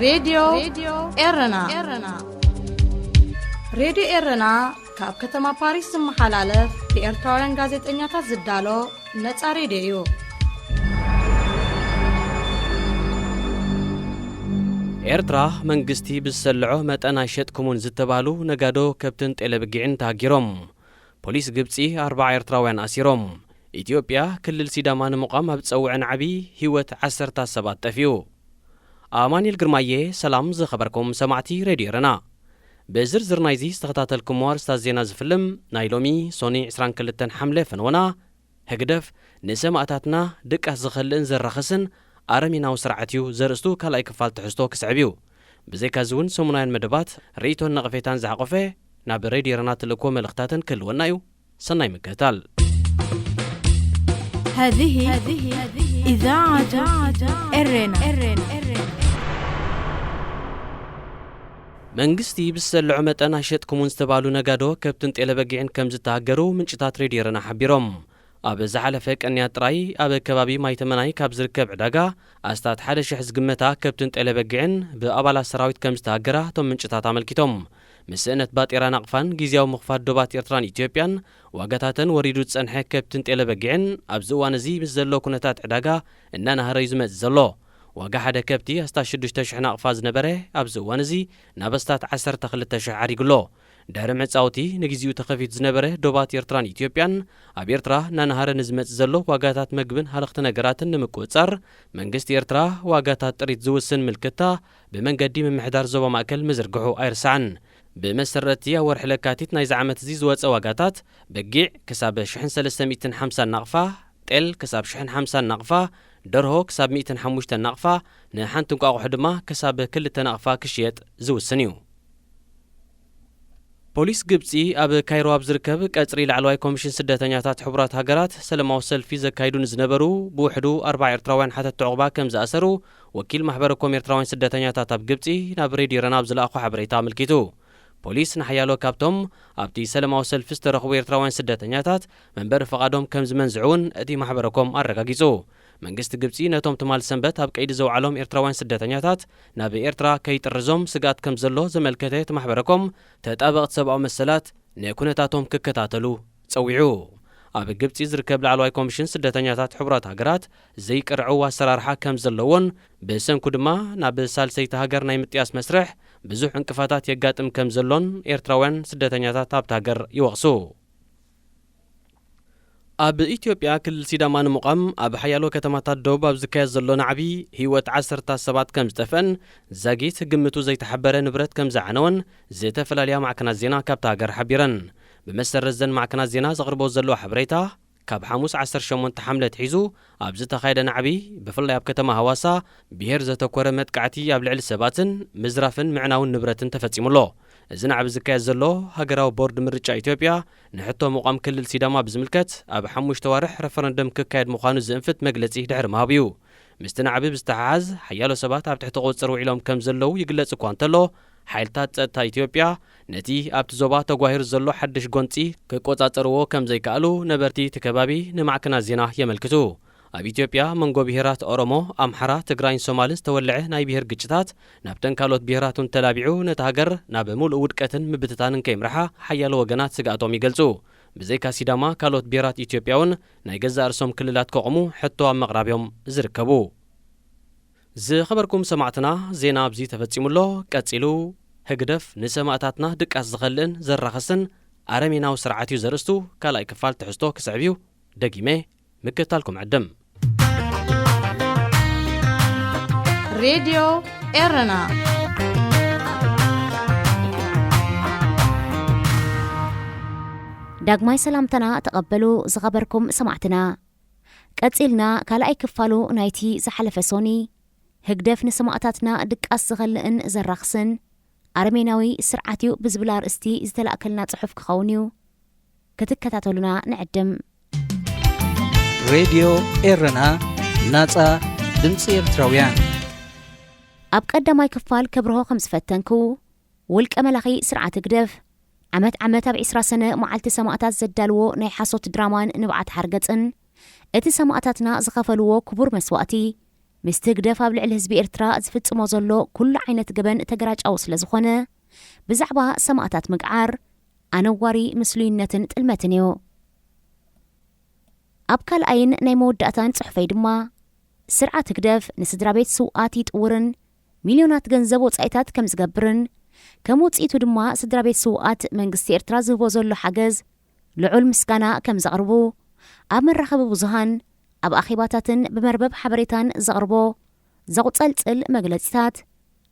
ሬድዮ ኤረና። ሬድዮ ኤረና ካብ ከተማ ፓሪስ ዝመሓላለፍ ብኤርትራውያን ጋዜጠኛታት ዝዳሎ ነጻ ሬድዮ እዩ። ኤርትራ መንግስቲ ብዝሰልዖ መጠን ኣይሸጥኩሙን ዝተባህሉ ነጋዶ ከብትን ጤለብጊዕን ተሃጊሮም። ፖሊስ ግብጺ ኣርባዓ ኤርትራውያን ኣሲሮም። ኢትዮጵያ ክልል ሲዳማ ንምቋም ኣብ ዝጸውዐ ናዕቢ ህይወት ዓሰርታት ሰባት ጠፊኡ። ኣማኑኤል ግርማየ። ሰላም ዝኸበርኩም ሰማዕቲ ሬድዮ ኤረና። ብዝርዝር ናይዚ ዝተኸታተልኩሞ ኣርእስታት ዜና ዝፍልም ናይ ሎሚ ሶኒ ዕስራን ክልተን ሓምለ ፈነወና፣ ህግደፍ ንሰማእታትና ድቃስ ዝኸልእን ዘራኽስን ኣረሜናዊ ስርዓት እዩ ዘርእስቱ ካልኣይ ክፋል ትሕዝቶ ክስዕብ እዩ። ብዘይካዚ እውን ሰሙናውያን መደባት ርእይቶን ነቐፌታን ዝሓቖፈ ናብ ሬድዮ ኤረና ትልእክዎ መልእኽታትን ክህልወና እዩ። ሰናይ ምክትታል። هذه إذاعة إرنا. መንግስቲ ብዝሰልዖ መጠን ኣይሸጥኩሙን ዝተባህሉ ነጋዶ ከብትን ጤለበጊዕን ከም ዝተሃገሩ ምንጭታት ሬድዮ ኤረና ሓቢሮም። ኣብ ዝሓለፈ ቀንያት ጥራይ ኣብ ከባቢ ማይተመናይ ካብ ዝርከብ ዕዳጋ ኣስታት ሓደ ሽሕ ዝግመታ ከብትን ጤለበጊዕን ብኣባላት ሰራዊት ከም ዝተሃገራ እቶም ምንጭታት ኣመልኪቶም። ምስ ስእነት ባጤራ ናቕፋን ግዝያዊ ምኽፋት ዶባት ኤርትራን ኢትዮጵያን ዋጋታተን ወሪዱ ዝጸንሐ ከብትን ጤለበጊዕን ኣብዚ እዋን እዚ ምስ ዘሎ ኩነታት ዕዳጋ እናናሃረ እዩ ዝመጽእ ዘሎ። ዋጋ ሓደ ከብቲ ኣስታት ሽዱሽተ ሽሕ ናቕፋ ዝነበረ ኣብዚ እዋን እዚ ናብ ኣስታት ዓሰርተ ክልተ ሽሕ ዓሪጉ ኣሎ። ድሕሪ ምዕጻውቲ ንግዜኡ ተኸፊቱ ዝነበረ ዶባት ኤርትራን ኢትዮጵያን ኣብ ኤርትራ እናናሃረ ንዝመጽእ ዘሎ ዋጋታት መግብን ሃለኽቲ ነገራትን ንምቁጽጻር መንግስቲ ኤርትራ ዋጋታት ጥሪት ዝውስን ምልክታ ብመንገዲ ምምሕዳር ዞባ ማእከል ምዝርግሑ ኣይርሳዕን። ብመሰረት'ቲ ኣብ ወርሒ ለካቲት ናይዚ ዓመት እዚ ዝወጸ ዋጋታት በጊዕ ክሳብ ሽሕን ሰለስተ ሚእትን ሓምሳን ናቕፋ፣ ጤል ክሳብ ሽሕን ሓምሳን ናቕፋ፣ ደርሆ ክሳብ ሚእትን ሓሙሽተን ናቕፋ፣ ንሓንቲ እንቋቑሖ ድማ ክሳብ ክልተ ናቕፋ ክሽየጥ ዝውስን እዩ። ፖሊስ ግብጺ ኣብ ካይሮ ኣብ ዝርከብ ቀጽሪ ላዕለዋይ ኮሚሽን ስደተኛታት ሕቡራት ሃገራት ሰላማዊ ሰልፊ ዘካይዱ ንዝነበሩ ብውሕዱ ኣርባዓ ኤርትራውያን ሓተቲ ዑቕባ ከም ዝኣሰሩ ወኪል ማሕበረ ኮም ኤርትራውያን ስደተኛታት ኣብ ግብጺ ናብ ሬድዮ ኤረና ኣብ ዝለኣኾ ሓበሬታ ኣመልኪቱ። ፖሊስ ንሓያሎ ካብቶም ኣብቲ ሰላማዊ ሰልፊ ዝተረኽቡ ኤርትራውያን ስደተኛታት መንበሪ ፍቓዶም ከም ዝመንዝዑ እውን እቲ ማሕበረ ኮም ኣረጋጊጹ። መንግስቲ ግብጺ ነቶም ትማል ሰንበት ኣብ ቀይዲ ዘውዓሎም ኤርትራውያን ስደተኛታት ናብ ኤርትራ ከይጥርዞም ስግኣት ከም ዘሎ ዘመልከተ እቲ ማሕበረ ኮም፣ ተጣበቕቲ ሰብኣዊ መሰላት ንኩነታቶም ክከታተሉ ጸዊዑ። ኣብ ግብጺ ዝርከብ ላዕለዋይ ኮሚሽን ስደተኛታት ሕቡራት ሃገራት ዘይቅርዕው ኣሰራርሓ ከም ዘለዎን ብሰንኩ ድማ ናብ ሳልሰይቲ ሃገር ናይ ምጥያስ መስርሕ ብዙሕ ዕንቅፋታት የጋጥም ከም ዘሎን ኤርትራውያን ስደተኛታት ኣብቲ ሃገር ይወቕሱ። ኣብ ኢትዮጵያ ክልል ሲዳማ ንምቋም ኣብ ሓያሎ ከተማታት ደቡብ ኣብ ዝካየድ ዘሎ ናዕቢ ህይወት ዓሰርታት ሰባት ከም ዝጠፍአን ዛጊት ግምቱ ዘይተሓበረ ንብረት ከም ዝዓነወን ዝተፈላለያ ማዕከናት ዜና ካብታ ሃገር ሓቢረን። ብመሰረት ዘን ማዕከናት ዜና ዘቕርቦ ዘለዋ ሓበሬታ፣ ካብ ሓሙስ ዓሰርተ ሸሞንተ ሓምለ ኣትሒዙ ኣብ ዝተኻየደ ናዕቢ፣ ብፍላይ ኣብ ከተማ ሃዋሳ፣ ብሄር ዘተኮረ መጥቃዕቲ ኣብ ልዕሊ ሰባትን ምዝራፍን ምዕናውን ንብረትን ተፈጺሙ ኣሎ። እዚ ናዕቢ ዝካየድ ዘሎ ሃገራዊ ቦርድ ምርጫ ኢትዮጵያ ንሕቶ ምቋም ክልል ሲዳማ ብዝምልከት ኣብ ሓሙሽተ ዋርሕ ረፈረንደም ክካየድ ምዃኑ ዝእንፍት መግለጺ ድሕሪ ምሃቡ እዩ። ምስቲ ናዕቢ ብዝተሓሓዝ ሓያሎ ሰባት ኣብ ትሕቲ ቁጽጽር ውዒሎም ከም ዘለዉ ይግለጽ እኳ እንተሎ፣ ሓይልታት ጸጥታ ኢትዮጵያ ነቲ ኣብቲ ዞባ ተጓሂሩ ዘሎ ሓድሽ ጎንጺ ክቆጻጸርዎ ከም ዘይከኣሉ ነበርቲ እቲ ከባቢ ንማዕከናት ዜና የመልክቱ። ኣብ ኢትዮጵያ መንጎ ብሄራት ኦሮሞ፣ ኣምሓራ፣ ትግራይን ሶማልን ዝተወልዐ ናይ ብሄር ግጭታት ናብተን ካልኦት ብሄራት እውን ተላቢዑ ነታ ሃገር ናብ ምሉእ ውድቀትን ምብትታንን ከይምርሓ ሓያሎ ወገናት ስግኣቶም ይገልጹ። ብዘይካ ሲዳማ ካልኦት ብሄራት ኢትዮጵያ እውን ናይ ገዛእ ርእሶም ክልላት ከቑሙ ሕቶ ኣብ ምቕራብ እዮም ዝርከቡ። ዝኸበርኩም ሰማዕትና፣ ዜና ኣብዚ ተፈጺሙ ኣሎ። ቀጺሉ፣ ህግደፍ ንሰማእታትና ድቃስ ዝኸልእን ዘራኽስን ኣረሜናዊ ስርዓት እዩ ዘርእስቱ ካልኣይ ክፋል ትሕዝቶ ክስዕብ እዩ። ደጊመ ምክትታልኩም ዕድም። ሬድዮ ኤረና። ዳግማይ ሰላምታና ተቐበሉ ዝኸበርኩም ሰማዕትና። ቀጺልና ካልኣይ ክፋሉ ናይቲ ዝሓለፈ ሶኒ፣ ህግደፍ ንሰማእታትና ድቃስ ዝኸልእን ዘራኽስን ኣረሜናዊ ስርዓት እዩ ብዝብል ኣርእስቲ ዝተላእከልና ጽሑፍ ክኸውን እዩ። ክትከታተሉና ንዕድም። ሬድዮ ኤረና፣ ናጻ ድምጺ ኤርትራውያን። ኣብ ቀዳማይ ክፋል ከብርሆ ከም ዝፈተንኩ፣ ውልቀ መላኺ ስርዓት ህግደፍ፣ ዓመት ዓመት ኣብ ዕስራ ሰነ መዓልቲ ሰማእታት ዘዳልዎ ናይ ሓሶት ድራማን ንብዓት ሓርገጽን፣ እቲ ሰማእታትና ዝኸፈልዎ ክቡር መስዋእቲ፣ ምስቲ ህግደፍ ኣብ ልዕሊ ህዝቢ ኤርትራ ዝፍጽሞ ዘሎ ኩሉ ዓይነት ገበን ተገራጫዊ ስለ ዝኾነ፣ ብዛዕባ ሰማእታት ምግዓር ኣነዋሪ ምስሉይነትን ጥልመትን እዩ። ኣብ ካልኣይን ናይ መወዳእታን ጽሑፈይ ድማ፣ ስርዓት ህግደፍ ንስድራ ቤት ስውኣት ይጥውርን ሚልዮናት ገንዘብ ወጻኢታት ከም ዝገብርን፣ ከም ውጽኢቱ ድማ ስድራ ቤት ስውኣት መንግስቲ ኤርትራ ዝህቦ ዘሎ ሓገዝ ልዑል ምስጋና ከም ዘቕርቡ፣ ኣብ መራኸቢ ብዙሃን፣ ኣብ ኣኼባታትን ብመርበብ ሓበሬታን ዘቕርቦ ዘቑጸልጽል መግለጺታት፣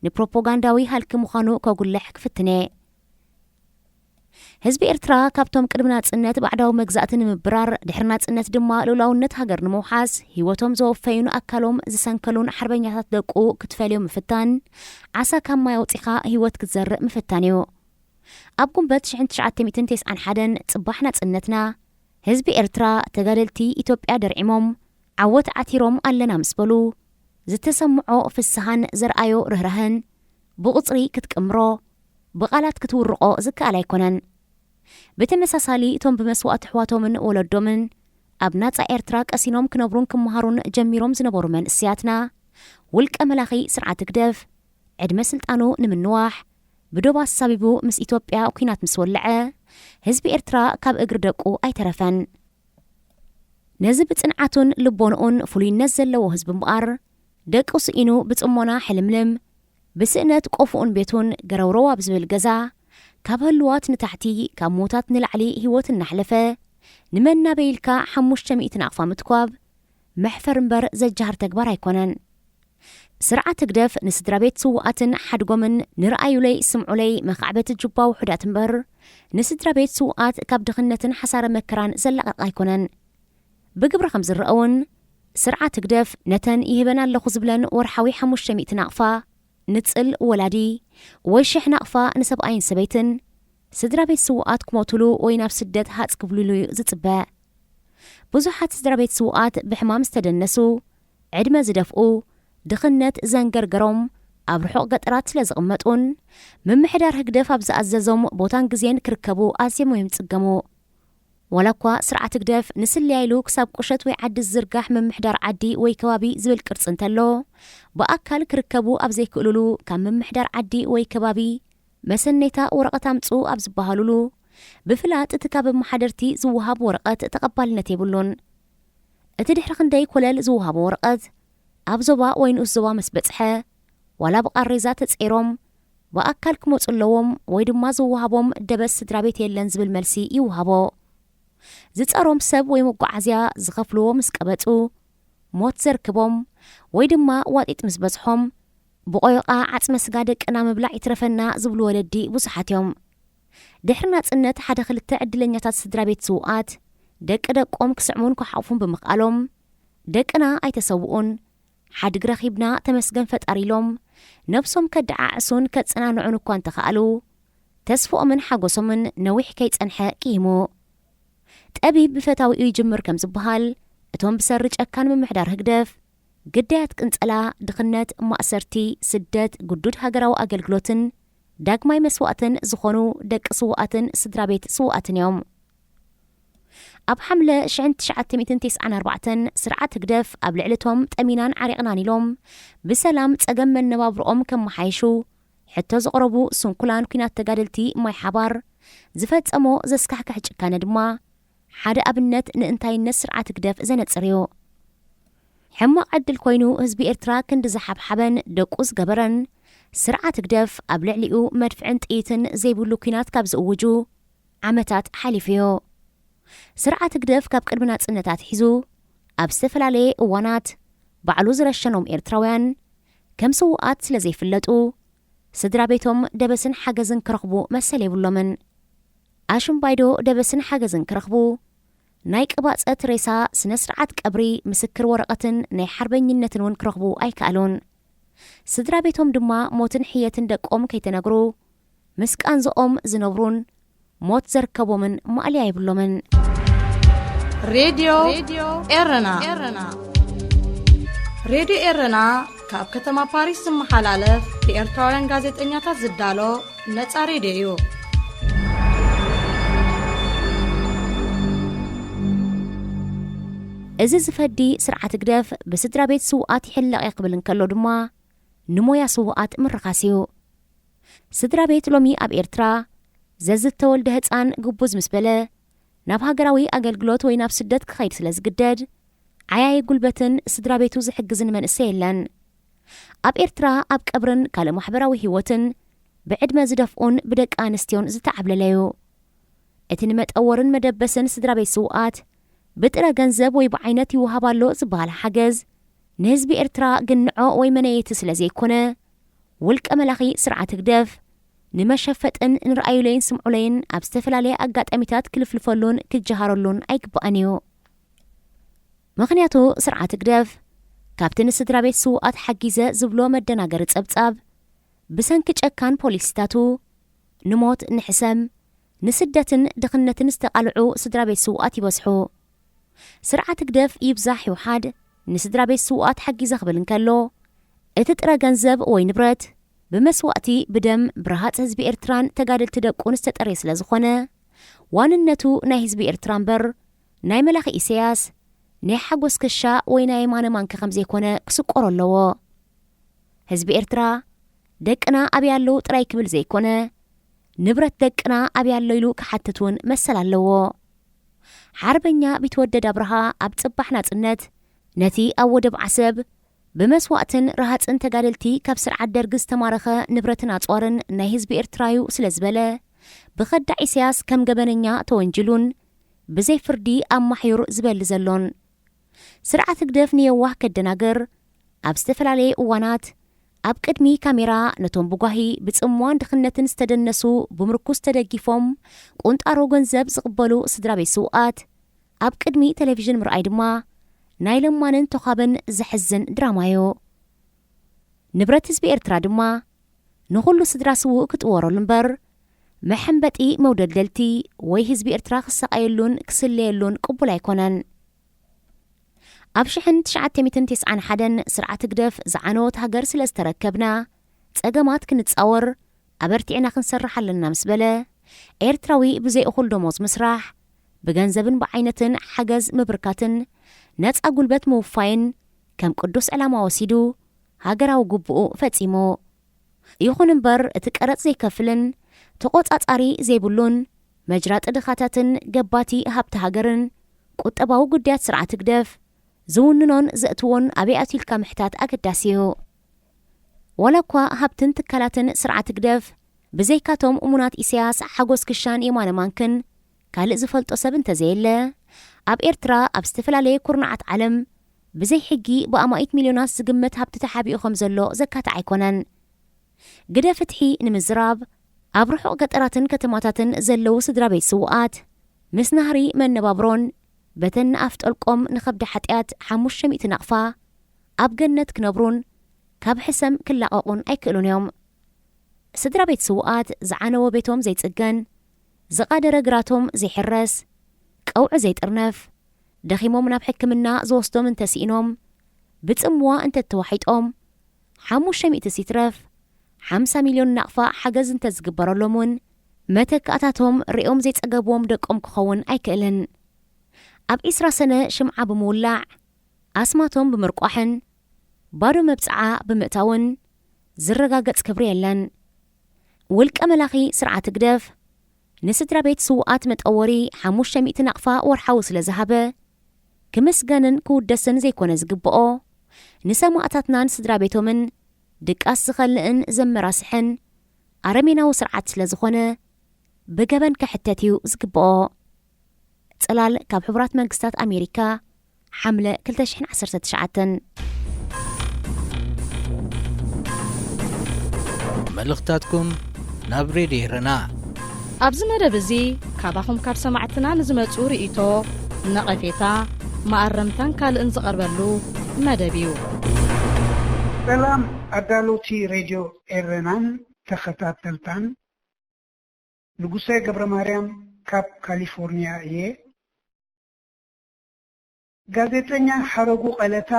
ንፕሮፓጋንዳዊ ሃልኪ ምዃኑ ከጉልሕ ክፍትን እየ። ህዝቢ ኤርትራ ካብቶም ቅድሚ ናጽነት ባዕዳዊ መግዛእቲ ንምብራር፣ ድሕሪ ናጽነት ድማ ልኡላውነት ሃገር ንምውሓስ ህይወቶም ዘወፈዩን ኣካሎም ዝሰንከሉን ሓርበኛታት ደቁ ክትፈልዮ ምፍታን፣ ዓሳ ካብ ማይ ኣውጺኻ ህይወት ክትዘርእ ምፍታን እዩ። ኣብ ጉንበት ሽሕን ትሽዓተ ሚእትን ተስዓን ሓደን ጽባሕ ናጽነትና፣ ህዝቢ ኤርትራ ተጋደልቲ ኢትዮጵያ ደርዒሞም ዓወት ዓቲሮም ኣለና ምስ በሉ፣ ዝተሰምዖ ፍስሃን ዘርኣዮ ርህራህን ብቑጽሪ ክትቅምሮ፣ ብቓላት ክትውርቖ ዝከኣል ኣይኮነን። ብተመሳሳሊ፣ እቶም ብመስዋእቲ ኣሕዋቶምን ወለዶምን ኣብ ናጻ ኤርትራ ቀሲኖም ክነብሩን ክመሃሩን ጀሚሮም ዝነበሩ መንእሰያትና፣ ውልቀ መላኺ ስርዓት ህግደፍ ዕድመ ስልጣኑ ንምንዋሕ፣ ብዶብ ኣሳቢቡ ምስ ኢትዮጵያ ኲናት ምስ ወለዐ፣ ህዝቢ ኤርትራ ካብ እግሪ ደቁ ኣይተረፈን። ነዚ ብጽንዓቱን ልቦንኡን ፍሉይነት ዘለዎ ህዝቢ እምበኣር፣ ደቁ ስኢኑ ብጽሞና ሕልምልም፣ ብስእነት ቆፎኡን ቤቱን ገረውረው ኣብ ዝብል ገዛ፣ ካብ ህሉዋት ንታሕቲ፣ ካብ ምዉታት ንላዕሊ ህይወት እናሕለፈ፣ ንመን ናበይ ኢልካ ሓሙሽተ ሚእቲ ናቕፋ ምትኳብ፣ መሕፈር እምበር ዘጃሃር ተግባር ኣይኮነን። ስርዓት ህግደፍ ንስድራ ቤት ስዉኣትን ሓድጎምን ንርኣዩለይ ስምዑለይ መኻዕበቲ ጁባ ውሑዳት እምበር፣ ንስድራ ቤት ስዉኣት ካብ ድኽነትን ሓሳረ መከራን ዘላቕቕ ኣይኮነን። ብግብሪ ከም ዝረአ እውን፣ ስርዓት ህግደፍ ነተን ይህበን ኣለኹ ዝብለን ወርሓዊ ሓሙሽተ ሚእቲ ናቕፋ፣ ንጽል ወላዲ፣ ወይ ሽሕ ናቕፋ ንሰብኣይን ሰበይትን፣ ስድራ ቤት ስዉኣት ክሞቱሉ ወይ ናብ ስደት ሃጽ ክብሉሉ እዩ ዝጽበ። ብዙሓት ስድራ ቤት ስዉኣት ብሕማም ዝተደነሱ፣ ዕድመ ዝደፍኡ፣ ድኽነት ዘንገርገሮም፣ ኣብ ርሑቕ ገጠራት ስለ ዝቕመጡን፣ ምምሕዳር ህግደፍ ኣብ ዝኣዘዞም ቦታን ግዜን ክርከቡ ኣዝዮም እዮም ዝጽገሙ። ዋላ እኳ ስርዓት ህግደፍ ንስለያ ኢሉ ክሳብ ቁሸት ወይ ዓዲ ዝዝርጋሕ ምምሕዳር ዓዲ ወይ ከባቢ ዝብል ቅርጺ እንተሎ፣ ብኣካል ክርከቡ ኣብ ዘይክእሉሉ፣ ካብ ምምሕዳር ዓዲ ወይ ከባቢ መሰነይታ ወረቐት ኣምጽኡ ኣብ ዝበሃሉሉ፣ ብፍላጥ እቲ ካብ ኣመሓደርቲ ዝወሃብ ወረቐት ተቐባልነት የብሉን። እቲ ድሕሪ ክንደይ ኮለል ዝወሃቦ ወረቐት፣ ኣብ ዞባ ወይ ንኡስ ዞባ ምስ በጽሐ፣ ዋላ ብቓሬዛ ተጸይሮም፣ ብኣካል ክመጹ ኣለዎም ወይ ድማ ዝወሃቦም ደበስ ስድራ ቤት የለን ዝብል መልሲ ይወሃቦ። ዝጸሮም ሰብ ወይ መጓዓዝያ ዝኸፍልዎ ምስ ቀበጹ፣ ሞት ዘርክቦም ወይ ድማ ዋጢጥ ምስ በጽሖም፣ ብቆይቓ ዓጽመ ስጋ ደቅና ምብላዕ ይትረፈና ዝብሉ ወለዲ ብዙሓት እዮም። ድሕሪ ናጽነት ሓደ ክልተ ዕድለኛታት ስድራ ቤት ስዉኣት፣ ደቂ ደቆም ክስዕሙን ክሓቑፉን ብምኽኣሎም፣ ደቅና ኣይተሰውኡን፣ ሓድጊ ረኺብና ተመስገን ፈጣሪ ኢሎም፣ ነብሶም ከደዓዕሱን ከጸናንዑን እኳ እንተኸኣሉ፣ ተስፍኦምን ሓጎሶምን ነዊሕ ከይጸንሐ ቅይሙ። ጠቢብ ብፈታዊኡ ይጅምር ከም ዝበሃል፣ እቶም ብሰሪ ጨካን ምምሕዳር ህግደፍ፣ ግዳያት ቅንጸላ፣ ድኽነት፣ ማእሰርቲ፣ ስደት፣ ግዱድ ሃገራዊ ኣገልግሎትን ዳግማይ መስዋእትን ዝኾኑ ደቂ ስዉኣትን ስድራ ቤት ስዉኣትን እዮም። ኣብ ሓምለ ሽሕን ትሽዓተ ሚእትን ተስዓን ኣርባዕተን ስርዓት ህግደፍ ኣብ ልዕሊ እቶም ጠሚናን ዓሪቕናን ኢሎም ብሰላም ጸገም መነባብሮኦም ከመሓይሹ ሕቶ ዘቕረቡ ስንኩላን ኲናት ተጋደልቲ ማይ ሓባር ዝፈጸሞ ዘስካሕክሕ ጭካነ ድማ ሓደ ኣብነት ንእንታይነት ስርዓት ህግደፍ ዘነጽር እዩ። ሕማቕ ዕድል ኮይኑ ህዝቢ ኤርትራ ክንዲ ዝሓብሓበን ደቁ ዝገበረን ስርዓት ህግደፍ ኣብ ልዕሊኡ መድፍዕን ጥይትን ዘይብሉ ኲናት ካብ ዝእውጁ ዓመታት ሓሊፉ እዩ። ስርዓት ህግደፍ ካብ ቅድሚ ናጽነት ኣትሒዙ ኣብ ዝተፈላለየ እዋናት ባዕሉ ዝረሸኖም ኤርትራውያን ከም ስዉኣት ስለ ዘይፍለጡ፣ ስድራ ቤቶም ደበስን ሓገዝን ክረኽቡ መሰል የብሎምን። ኣሽምባይዶ ደበስን ሓገዝን ክረኽቡ፣ ናይ ቅባጸት ሬሳ፣ ስነ ስርዓት ቀብሪ፣ ምስክር ወረቐትን ናይ ሓርበኝነትን እውን ክረኽቡ ኣይከኣሉን። ስድራ ቤቶም ድማ ሞትን ሕየትን ደቆም ከይተነግሩ፣ ምስ ቃንዝኦም ዝነብሩን ሞት ዘርከቦምን ማእለያ የብሎምን። ሬድዮ ኤረና። ሬድዮ ኤረና ካብ ከተማ ፓሪስ ዝመሓላለፍ ብኤርትራውያን ጋዜጠኛታት ዝዳሎ ነጻ ሬድዮ እዩ። እዚ ዝፈዲ ስርዓት ህግደፍ ብስድራ ቤት ስውኣት ይሕለቕ እየ ክብል እንከሎ ድማ ንሞያ ስውኣት ምርኻስ እዩ። ስድራ ቤት ሎሚ ኣብ ኤርትራ ዘዝተወልደ ህጻን ግቡዝ ምስ በለ ናብ ሃገራዊ ኣገልግሎት ወይ ናብ ስደት ክኸይድ ስለ ዝግደድ ዓያዪ ጉልበትን ስድራ ቤቱ ዝሕግዝን መንእሰይ የለን። ኣብ ኤርትራ ኣብ ቀብርን ካልእ ማሕበራዊ ህይወትን ብዕድመ ዝደፍኡን ብደቂ ኣንስትዮን ዝተዓብለለ እዩ። እቲ ንመጠወርን መደበስን ስድራ ቤት ስውኣት ብጥረ ገንዘብ ወይ ብዓይነት ይወሃብ ኣሎ ዝበሃል ሓገዝ ንህዝቢ ኤርትራ ግንዖ ወይ መነየቲ ስለ ዘይኮነ፣ ውልቀ መላኺ ስርዓት ህግደፍ ንመሸፈጥን ንርኣዩለይን ስምዑለይን ኣብ ዝተፈላለየ ኣጋጣሚታት ክልፍልፈሉን ክጀሃረሉን ኣይግባእን እዩ። ምኽንያቱ ስርዓት ህግደፍ ካብቲ ንስድራ ቤት ስውኣት ሓጊዘ ዝብሎ መደናገሪ ጸብጻብ ብሰንኪ ጨካን ፖሊሲታቱ ንሞት፣ ንሕሰም፣ ንስደትን ድኽነትን ዝተቓልዑ ስድራ ቤት ስውኣት ይበዝሑ። ስርዓት ህግደፍ ይብዛሕ ይውሓድ ንስድራ ቤት ስውኣት ሓጊዘ ክብል እንከሎ፣ እቲ ጥረ ገንዘብ ወይ ንብረት ብመስዋእቲ ብደም ብረሃጽ ህዝቢ ኤርትራን ተጋደልቲ ደቁን ዝተጠርየ ስለ ዝኾነ፣ ዋንነቱ ናይ ህዝቢ ኤርትራ እምበር ናይ መላኺ ኢሳያስ፣ ናይ ሓጎስ ክሻ ወይ ናይ የማነ ማንኪ ከም ዘይኮነ ክስቆሮ ኣለዎ። ህዝቢ ኤርትራ ደቅና ኣበይ ኣለዉ ጥራይ ክብል ዘይኮነ፣ ንብረት ደቅና ኣበይ ኣሎ ኢሉ ክሓትት እውን መሰል ኣለዎ። ሓርበኛ ቢትወደድ ኣብርሃ ኣብ ጽባሕ ናጽነት ነቲ ኣብ ወደብ ዓሰብ ብመስዋእትን ረሃጽን ተጋደልቲ ካብ ስርዓት ደርጊ ዝተማረኸ ንብረትን ኣጽዋርን ናይ ህዝቢ ኤርትራ እዩ ስለ ዝበለ፣ ብኸዳዕ ኢሳያስ ከም ገበነኛ ተወንጂሉን ብዘይ ፍርዲ ኣብ ማሕዩር ዝበሊ ዘሎን። ስርዓት ህግደፍ ንየዋህ ከደናግር፣ ኣብ ዝተፈላለየ እዋናት ኣብ ቅድሚ ካሜራ ነቶም ብጓሂ፣ ብጽምዋን ድኽነትን ዝተደነሱ ብምርኩስ ተደጊፎም ቁንጣሮ ገንዘብ ዝቕበሉ ስድራ ቤት ስውኣት ኣብ ቅድሚ ቴሌቪዥን ምርኣይ ድማ ናይ ለማንን ተዃብን ዘሕዝን ድራማ እዩ። ንብረት ህዝቢ ኤርትራ ድማ ንኹሉ ስድራ ስዉእ ክጥወረሉ እምበር፣ መሐንበጢ መውደልደልቲ ወይ ህዝቢ ኤርትራ ክሰቓየሉን ክስለየሉን ቅቡል ኣይኮነን። ኣብ ሽሕን ትሽዓተ ሚእትን ተስዓን ሓደን ስርዓት ህግደፍ ዝዓነወት ሃገር ስለ ዝተረከብና፣ ጸገማት ክንጻወር ኣበርቲዕና ክንሰርሕ ኣለና ምስ በለ፣ ኤርትራዊ ብዘይ እኹል ደሞዝ ምስራሕ፣ ብገንዘብን ብዓይነትን ሓገዝ ምብርካትን ነጻ ጉልበት ምውፋይን ከም ቅዱስ ዕላማ ወሲዱ ሃገራዊ ግቡኡ ፈጺሙ። ይኹን እምበር፣ እቲ ቀረጽ ዘይከፍልን ተቖጻጻሪ ዘይብሉን መጅራጢ ድኻታትን ገባቲ ሃብቲ ሃገርን ቁጠባዊ ጉዳያት ስርዓት ህግደፍ ዝውንኖን ዘእትዎን ኣበይ ኣትዩ ኢልካ ምሕታት ኣገዳሲ እዩ። ዋላ እኳ ሃብትን ትካላትን ስርዓት ህግደፍ ብዘይካቶም እሙናት ኢሳያስ፣ ሓጎስ ክሻን የማነ ማንክን ካልእ ዝፈልጦ ሰብ እንተዘየለ፣ ኣብ ኤርትራ ኣብ ዝተፈላለየ ኩርናዓት ዓለም ብዘይ ሕጊ ብኣማኢት ሚልዮናት ዝግመት ሃብቲ ተሓቢኡ ከም ዘሎ ዘካትዕ ኣይኮነን። ግደ ፍትሒ ንምዝራብ፣ ኣብ ርሑቕ ገጠራትን ከተማታትን ዘለዉ ስድራ ቤት ስዉኣት፣ ምስ ናህሪ መነባብሮን በተን ንኣፍ ጠልቆም ንኸብዲ ሓጢኣት ሓሙሽተ ሚእቲ ናቕፋ ኣብ ገነት ክነብሩን ካብ ሕሰም ክላቐቑን ኣይክእሉን እዮም። ስድራ ቤት ስዉኣት ዝዓነወ ቤቶም ዘይጽገን፣ ዝቓደረ ግራቶም ዘይሕረስ፣ ቀውዒ ዘይጥርነፍ፣ ደኺሞም ናብ ሕክምና ዝወስዶም እንተስኢኖም፣ ብጽምዋ እንተተዋሒጦም፣ ሓሙሽተ ሚእቲ ሲትረፍ ሓምሳ ሚልዮን ናቕፋ ሓገዝ እንተዝግበረሎም እውን፣ መተካእታቶም ርእዮም ዘይጸገብዎም ደቆም ክኸውን ኣይክእልን። ኣብ ዒስራ ሰነ ሽምዓ ብምውላዕ፣ ኣስማቶም ብምርቋሕን ባዶ መብጽዓ ብምእታውን ዝረጋገጽ ክብሪ የለን። ውልቀ መላኺ ስርዓት ህግደፍ ንስድራ ቤት ስዉኣት መጠወሪ ሓሙሽተ ሚእቲ ናቕፋ ወርሓዊ ስለ ዝሃበ፣ ክምስገንን ክውደስን ዘይኮነ ዝግብኦ፣ ንሰማእታትናን ስድራ ቤቶምን ድቃስ ዝኸልእን ዘመራስሕን ኣረሜናዊ ስርዓት ስለ ዝኾነ፣ ብገበን ክሕተት እዩ ዝግብኦ። ጽላል ካብ ሕቡራት መንግስታት ኣሜሪካ፣ ሓምለ ክልተ ሽሕን ዓሰርተ ትሽዓተን። መልእኽታትኩም ናብ ሬድዮ ኤረና። ኣብዚ መደብ እዚ ካባኹም ካብ ሰማዕትና ንዝመጹ ርእይቶ፣ ነቐፌታ፣ መኣረምታን ካልእን ዝቐርበሉ መደብ እዩ። ሰላም ኣዳለውቲ ሬድዮ ኤረናን ተኸታተልታን፣ ንጉሳይ ገብረ ማርያም ካብ ካሊፎርኒያ እየ። ጋዜጠኛ ሓረጉ ቀለታ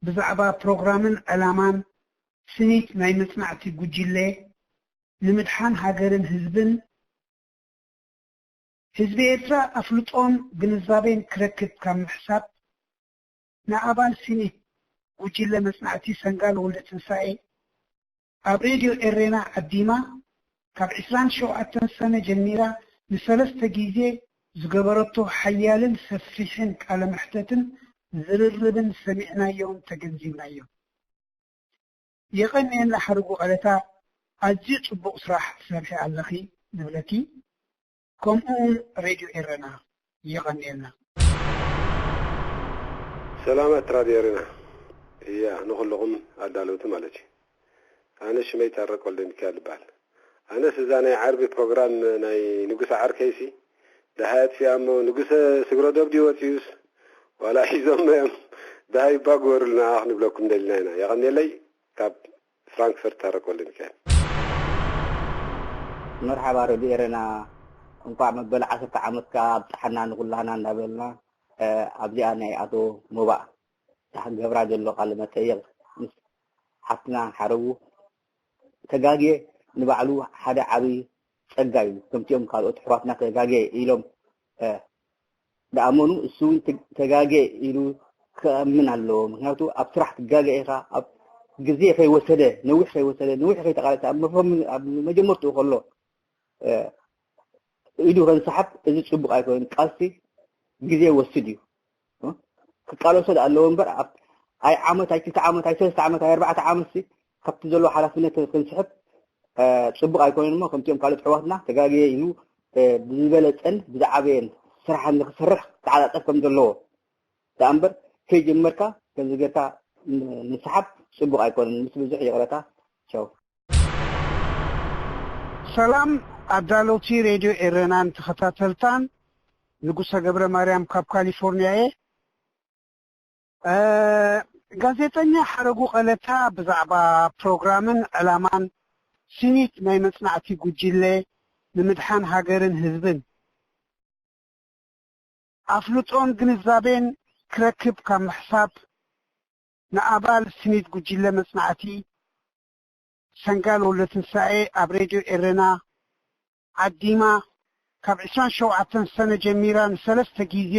ብዛዕባ ፕሮግራምን ዕላማን ስኒት ናይ መጽናዕቲ ጉጅለ ንምድሓን ሃገርን ህዝብን፣ ህዝቢ ኤርትራ ኣፍልጦን ግንዛቤን ክረክብ ካብ ምሕሳብ፣ ንኣባል ሲኒት ጉጅለ መጽናዕቲ ሰንጋል ወልደትንሳኤ ኣብ ሬድዮ ኤሬና ዓዲማ ካብ ዕስራን ሸውዓተን ሰነ ጀሚራ ንሰለስተ ግዜ ዝገበረቶ ሓያልን ሰፊሕን ቃለ መሕተትን ዝርርብን ሰሚዕናዮን ተገንዚብናዮን። የቐንየልና ሓረጉ ቀለታ፣ ኣዝዩ ጽቡቕ ስራሕ ትሰርሒ ኣለኺ ንብለኪ። ከምኡ እውን ሬድዮ ኤረና የቐንየልና። ሰላማት ራድዮ ኤረና። እያ ንኹልኹም ኣዳለውቲ ማለት እዩ። ኣነ ሽመይ ታረቅ ወልደ ሚካኤል ይበሃል። ኣነስ እዛ ናይ ዓርቢ ፕሮግራም ናይ ንጉሰ ዓርከይሲ ደሃይ ኣጥፊኣ እሞ ንጉሰ ስግረ ዶብ ድዩ ወፂኡስ ዋላ ሒዞሞ እዮም ደሃይ እባ ግበሩልና ክንብለኩም ደሊና ኢና። የቐንየለይ። ካብ ፍራንክፈርት ታረቅ ወልደ ሚካኤል። መርሓባ ረድዮ ኤረና፣ እንኳዕ መበል ዓሰርተ ዓመትካ ኣብጽሓና ንኩላህና እንዳበልና ኣብዚኣ ናይ ኣቶ ሞባእ ገብራ ዘሎ ቃለ መጠየቕ ምስ ሓፍትና ሓረጉ ተጋግየ ንባዕሉ ሓደ ዓብዪ ጸጋ እዩ። ከምቲኦም ካልኦት ኣሕዋትና ተጋግየ ኢሎም ዝኣመኑ እሱ እውን ተጋግየ ኢሉ ክኣምን ኣለዎ። ምክንያቱ ኣብ ስራሕ ትጋገ ኢኻ፣ ኣብ ግዜ ከይወሰደ ነዊሕ ከይወሰደ ነዊሕ ከይተቃለሰ ኣብ መጀመርትኡ ከሎ ኢዱ ከንስሓብ እዚ ጽቡቕ ኣይኮነን። ቃልሲ ግዜ ይወስድ እዩ። ክቃለሶ ደኣ ኣለዎ እምበር ኣይ ዓመት ኣይ ክልተ ዓመት ኣይ ሰለስተ ዓመት ኣይ ኣርባዕተ ዓመት ሲ ካብቲ ዘለዎ ሓላፍነት ክንስሕብ ጽቡቕ ኣይኮነን። እሞ ከምቲኦም ካልኦት ኣሕዋትና ተጋግየ ኢሉ ብዝበለጸን ብዝዓበየን ስራሕ ንክሰርሕ ክተዓጻጸፍ ከም ዘለዎ ደኣ እምበር ከይጀመርካ ከምዚ ጌርካ ምስሓብ ጽቡቕ ኣይኮነን። ምስ ብዙሕ ይቕረታ። ቻው። ሰላም ኣዳለውቲ ሬድዮ ኤረናን ተኸታተልታን፣ ንጉሰ ገብረ ማርያም ካብ ካሊፎርኒያ እየ። ጋዜጠኛ ሓረጉ ቀለታ ብዛዕባ ፕሮግራምን ዕላማን ስኒት ናይ መጽናዕቲ ጉጅለ ንምድሓን ሃገርን ህዝብን ኣፍልጦን ግንዛቤን ክረክብ ካብ ምሕሳብ ንኣባል ስኒት ጉጅለ መጽናዕቲ ሰንጋል ወልደትንሳኤ ኣብ ሬድዮ ኤረና ዓዲማ ካብ ዕስራን ሸውዓተን ሰነ ጀሚራ ንሰለስተ ግዜ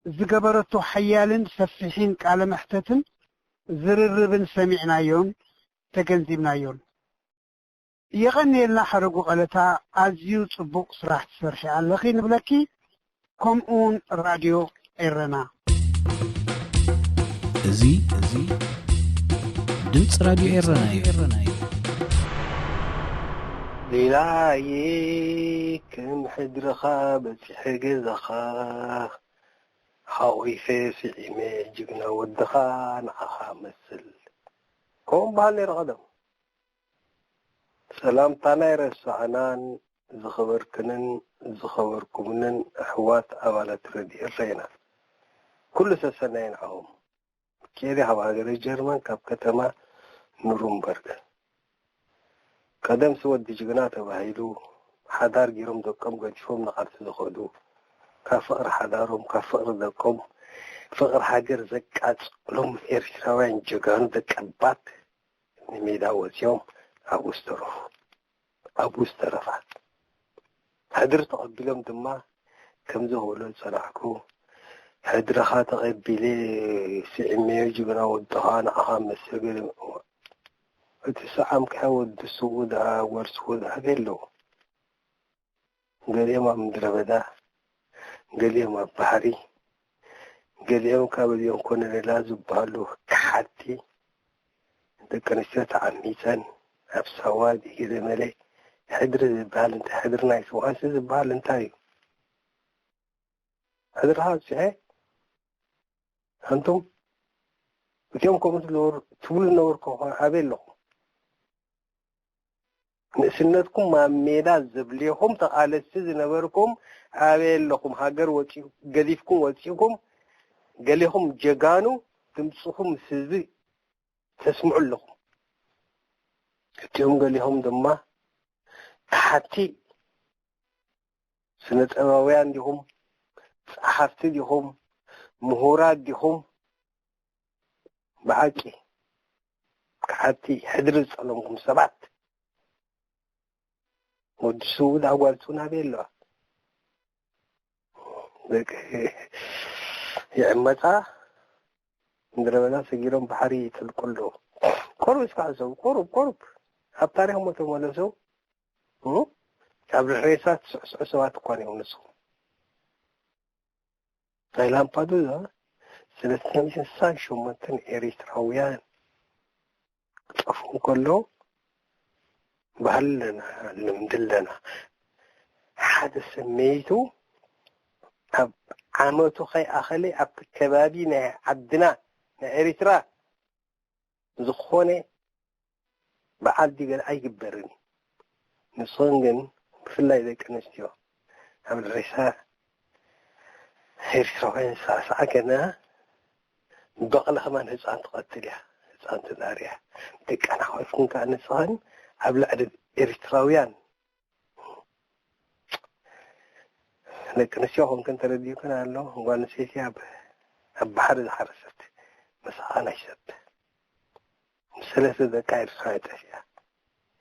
ዝገበረቶ ሓያልን ሰፊሕን ቃለ መሕተትን ዝርርብን ሰሚዕናዮን ተገንዚብናዮን። የቐንየልና ሓረጉ ቀለታ፣ ኣዝዩ ጽቡቕ ስራሕ ትሰርሒ ኣለኺ ንብለኪ፣ ከምኡውን ራድዮ ኤረና። እዚ እዚ ድምፂ ራድዮ ኤረና እዩ። ሌላየ ከም ሕድርኻ በፂሐ ገዛኻ ሓቑፈ ስዒመ ጅግና ወድኻ ንዓኻ መስል ከምኡ በሃል ነይሩ ቀደም። ሰላምታና ኣይረሳዕናን ዝኸበርክንን ዝኸበርኩምንን ኣሕዋት ኣባላት ረድኤት ሬና ኩሉ ሰሰናይ ንዓኹም። ኬሪ ካብ ሃገረ ጀርመን ካብ ከተማ ኑሩምበርግ። ቀደምሲ ወዲ ጅግና ተባሂሉ ሓዳር ጌሮም ደቆም ገዲፎም ንቓልሲ ዝኸዱ ካብ ፍቕሪ ሓዳሮም ካብ ፍቕሪ ደቆም ፍቕሪ ሃገር ዘቃጸሎም ኤርትራውያን ጀጋኑ ደቀባት ንሜዳ ወጺኦም ኣብኡ ዝተረፉ ኣብኡ ዝተረፋ ሕድሪ ተቐቢሎም ድማ ከምዚ ክብሎ ዝጸናሕኩ ሕድርኻ ተቐቢለ ስዒመዮ ጅግና ወድኻ ንዓኻ መሰገን እቲ ሰዓምካ ወዲ ስውእ ደኣ ጓል ስውእ ደኣ ኣበይ ኣለዉ? ገሊኦም ኣብ ምድረ በዳ፣ ገሊኦም ኣብ ባሕሪ፣ ገሊኦም ካብ እዚኦም ኮነሬላ ዝበሃሉ ከሓድቲ ደቂ ኣንስትዮ ተዓሚፀን ኣብ ሳዋ ድዩ ገለ መለ ሕድሪ ዝበሃል እንታይ ሕድሪ ናይ ሰብኣይሲ ዝበሃል እንታይ እዩ? ሕድርኻ ኣብፂሐ ኣንቱም እቲኦም ከምኡ ትብሉ ዝነበርኩም ኣበይ ኣለኹም? ንእስነትኩም ኣብ ሜዳ ዘብልኹም ተቓለስቲ ዝነበርኩም ኣበይ ኣለኹም? ሃገር ወፂ ገዲፍኩም ወፂእኩም ገሊኹም ጀጋኑ ድምፅኹም ምስ ህዝቢ ተስምዑ ኣለኹም። እቲኦም ገሊኹም ድማ ከሓድቲ ስነ ጥበባውያን ዲኹም? ጸሓፍቲ ዲኹም? ምሁራት ዲኹም? ብሓቂ ከሓድቲ ሕድሪ ዝጸለምኩም ሰባት ወዲ ስውእ ደኣ ጓል ስውእ ናበይ ኣለዋ? ደቂ ይዕመጻ ምድረ በዳ ሰጊሮም ባሕሪ ይጥልቁ ኣለዉ። ቁሩብ እስከ ሕሰቡ፣ ቁሩብ፣ ቁሩብ። ኣብ ታሪኽ እሞ ተመለሱ። እ? ካብ ሬሳ ትስዕስዑ ሰባት እኳ እዮም ንስኹም። ናይ ላምፓዱዛ ሰለስተ ሚእትን ስሳን ሸሞንተን ኤሪትራውያን ክጠፍኡ እንከሎ፣ ባህሊ ኣለና፣ ልምዲ ኣለና። ሓደ ሰብ መይቱ ኣብ ዓመቱ ከይኣኸለ ኣብቲ ከባቢ ናይ ዓድና ናይ ኤሪትራ ዝኾነ በዓል ድዩ ገለ ኣይግበርን እዩ። ንስኽን ግን ብፍላይ ደቂ ኣንስትዮ ኣብ ሬሳ ኤርትራውያን ሳዕሳዕ ገና በቕሊ ከማን ህፃን ትቐትል እያ፣ ህፃን ትዳር እያ። ደቀና ኮይፍክን ከዓ ንስኽን ኣብ ልዕሊ ኤርትራውያን ደቂ ኣንስትዮ ኮንክን ተረዲኡክን ኣሎ። ጓል ኣንስተይቲ ኣብ ኣብ ባሕሪ ዝሓረሰት መሳኻናይ ሰብ ሰለስተ ደቃ ኤርትራዊ ጠፊኣ።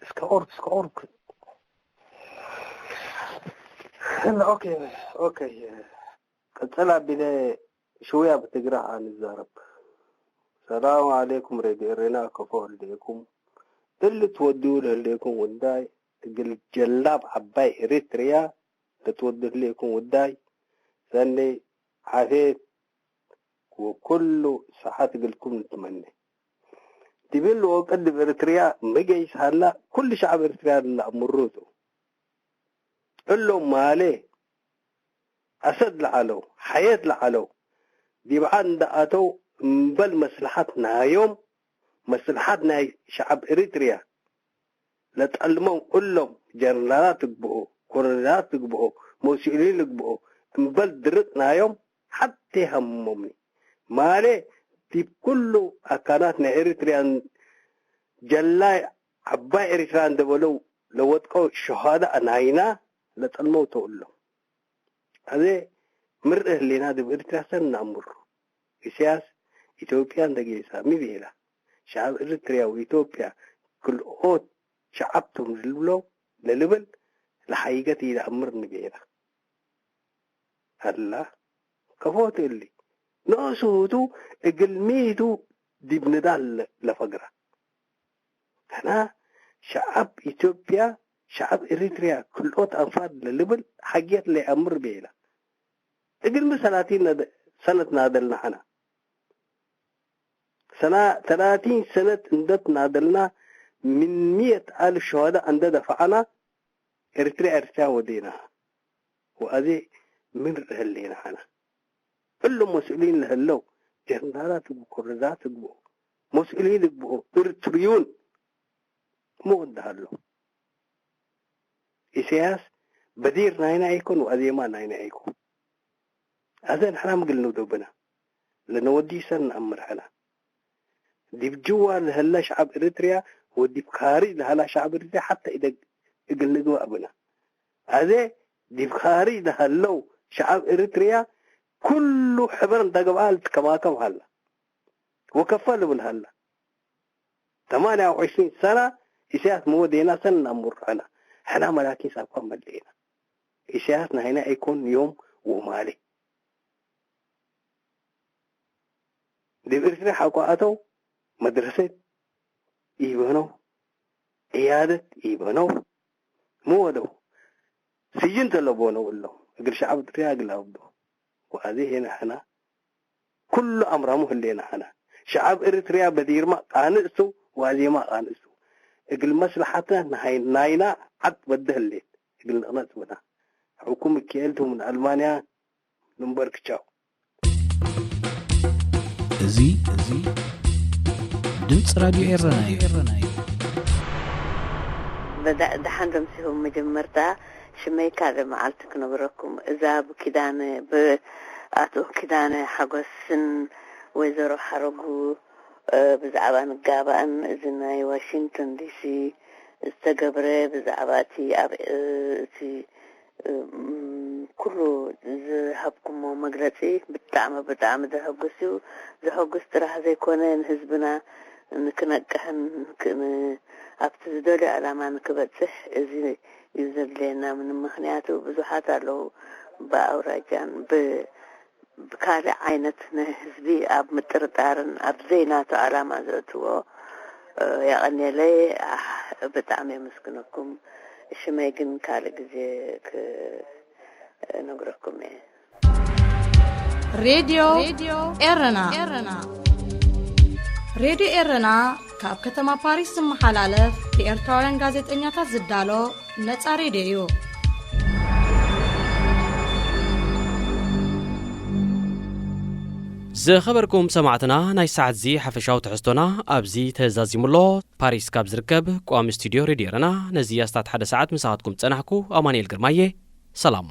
እስከ ቁርብ፣ እስከ ቁርብ። እና ኦኬ፣ ኦኬ። ቀጽል ኣቢለ ሽውያ ብትግራ ንዛረብ። ሰላም ዓለይኩም ሬድዮ ኤሬና፣ ከፎ ህልደየኩም። እል ትወድኡ ለህልደየኩም ውዳይ፣ እግል ጀላብ ዓባይ ኤሪትሪያ ለትወዱ ህልየኩም ውዳይ፣ ሰኒ ዓፌት ወኩሉ ሰሓት እግልኩም ንትመነ። ዲብል ወቅድብ ኤርትሪያ መገይስ ሃላ፣ ኩሉ ሸዓብ ኤርትሪያ ለኣምሩ ቱ። እሎም ማሌ ኣሰድ ለዓለው፣ ሓየት ለዓለው፣ ዲብዓ እንዳኣተው እምበል መስልሓት ናዮም፣ መስልሓት ናይ ሸዓብ ኤሪትሪያ ለጠልሞም እሎም ጀነራላት ትግብኦ፣ ኮሎኔላት ትግብኦ፣ መሲኡሊን ልግብኦ እምበል ድርጥ ናዮም ሓቲ ሃሞምኒ። ማሌ ዲብ ኩሉ ኣካናት ናይ ኤሪትሪያን ጀላይ ዓባይ ኤሪትራ እንደበለው ለወጥቀው ሸሃዳ ናይና ለጠልመው ተውሎም። ኣዜ ምርእ ህሌና ድብ ኤሪትሪያ ሰን ናምሩ። ኢሳያስ ኢትዮጵያ እንደጌሳ ሚቤላ ሸዓብ ኤሪትሪያ ወኢትዮጵያ ክልኦት ሸዓብቶም ዝብሎ ለልብል ለሓይገት ይዳምር ንቤላ። ኣላ ከፎት እሊ ንእሱቱ እግል ሚቱ ዲብ ንዳል ለፈግራ። ከና ሸዓብ ኢትዮጵያ ሸዓብ ኤሪትሪያ ክልኦት ኣንፋር ለልብል ሓጌት ለይኣምር ቤላ። እግል ሚ ሰላቲን ነደ-፣ ሰነት ናደልና ሓና። ሰና-፣ ተላቲን ሰነት እንደት ናደልና ምን ሚየት ኣልፍ ሸሃዳ እንደ ደፋዕና ኤርትሪያ ኤርትሪያ ወዴና። ወኣዜ ምን ርህሌና ሓና። እሎም መስኡሊን ለህለው ጀርናላ ትግቡ፣ ኮረዛ ትግቡ፣ መስኡሊን ትግቡ፣ ኤርትሪዩን መወዳሃሎ። ኢሳያስ በዲር ናይና ኣይኮን፣ ወኣዜማ ናይና ኣይኮን። ኣዘ ንሕና ምግል ንውደብና ለነወዲሰን ንኣምር ሕና። ዲብ ጅዋ ለህላ ሸዓብ ኤሪትሪያ ወዲብ ካሪ ለሃላ ሸዓብ ኤሪትሪያ ሓታ ኢደግ እግል ንግባእ ብና። ኣዘ ዲብ ካሪ ለሃለው ሸዓብ ኤሪትሪያ ኩሉ ሕበር እንዳገብኣ ልትከማከም ሃላ። ወከፋ ልብል ሃላ። ተማንያ ወዕሽሪን ሰና ኢሳያስ መወዴና ሰን እናምርሑና። ሕና መላኪን ሳኳ መለየና። ኢሳያስ ናይና ኣይኮን ዮም ወማሌ። ዲብ ኤርትራ ሓቋኣተው መድረሰት ኢበነው፣ ዕያደት ኢበነው፣ ምወደው ስይን ተለቦነው እሎ እግል ሸዓብ ኤርትራ እግል ኣውዶ። ወኣዜ ሄና ሕና ኩሉ ኣምራሙ ህሌና ሕና። ሸዓብ ኤርትርያ በዲርማ ቃንእሱ፣ ዋዜማ ቃንእሱ። እግል መስልሓትና ናይ-፣ ናይና ዓድ በደ ህሌት። እግል ንቕነጽ ብና። ሕኩም ሚካኤል ቱ ምን ኣልማንያ፣ ሉምበርግ ቻው። እዚ፣ እዚ ድምፂ ራድዮ ኤረና እዩ። በዳ-፣ ደሓን ደምሲኹም። መጀመርታ ሽመይ ካልእ መዓልቲ ክነግረኩም። እዛ ብኪዳነ፣ ብኣቶ ኪዳነ ሓጎስን ወይዘሮ ሓረጉ፣ እ፣ ብዛዕባ ንጋባእን እዚ ናይ ዋሽንግተን ዲሲ ዝተገብረ ብዛዕባ እቲ ኣብ፣ እ፣ እቲ፣ እ፣ ም፣ ኩሉ ዝሃብኩሞ መግለጺ ብጣዕሚ፣ ብጣዕሚ ዘሐጉስ እዩ። ዘሐጉስ ጥራሕ ዘይኮነ ንህዝብና ንክነቅሕን ንክ-፣ ን-፣ ኣብቲ ዝደልዮ ዕላማ ንክበጽሕ እዚ እዩ ዘድልየና። ምን ምኽንያቱ ብዙሓት ኣለዉ ብኣውራጃን ብ-፣ ብካልእ ዓይነት ንህዝቢ ኣብ ምጥርጣርን ኣብ ዘይናቱ ዓላማ ዘእትዎ፣ እ፣ የቐንየለይ። ኣሕ፣ ብጣዕሚ የመስግነኩም። ሽመይ ግን ካልእ ግዜ ክነግረኩም እየ። ሬድዮ ኤረና። ሬድዮ ኤረና ካብ ከተማ ፓሪስ ዝመሓላለፍ ብኤርትራውያን ጋዜጠኛታት ዝዳሎ ነጻ ሬድዮ እዩ። ዝኸበርኩም ሰማዕትና፣ ናይ ሰዓት እዚ ሓፈሻዊ ትሕዝቶና ኣብዚ ተዛዚሙ ኣሎ። ፓሪስ ካብ ዝርከብ ቋሚ ስቱድዮ ሬድዮ ኤረና ነዚ ኣስታት ሓደ ሰዓት ምሳኻትኩም ጸናሕኩ። ኣማኑኤል ግርማየ፣ ሰላም።